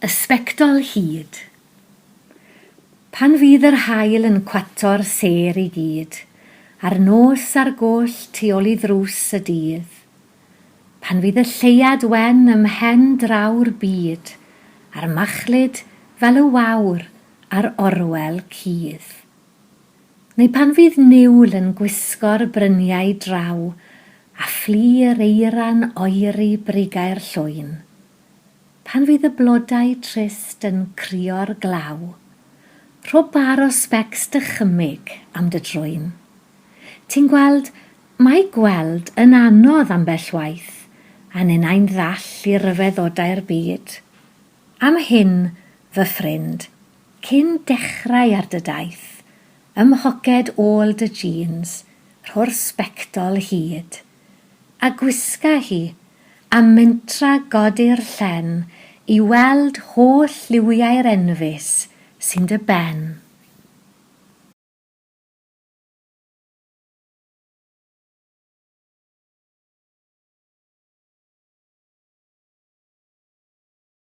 Y sbectol hud. Pan fydd yr haul yn cwato'r sêr i gyd, a'r nos ar goll tu ôl i ddrws y dydd. Pan fydd y lleuad wen ym mhen draw'r byd, a'r machlud fel y wawr ar orwel cudd. Neu pan fydd niwl yn gwisgo'r bryniau draw, a fflu'r eira'n oeri brigau'r llwyn. Pan fydd y blodau trist yn crio'r glaw, rho bar o sbecs dychymyg am dy drwyn. Ti'n gweld, mae gweld yn anodd ambell waith, a ninnau'n ddall i ryfeddodau'r byd. Am hyn, fy ffrind, cyn dechrau ar dy daith, ym mhoced ôl dy jîns, rho'r sbectol hud. A gwisga hi, a mentra godi'r llen i weld holl liwiau'r enfys sy'n dy ben.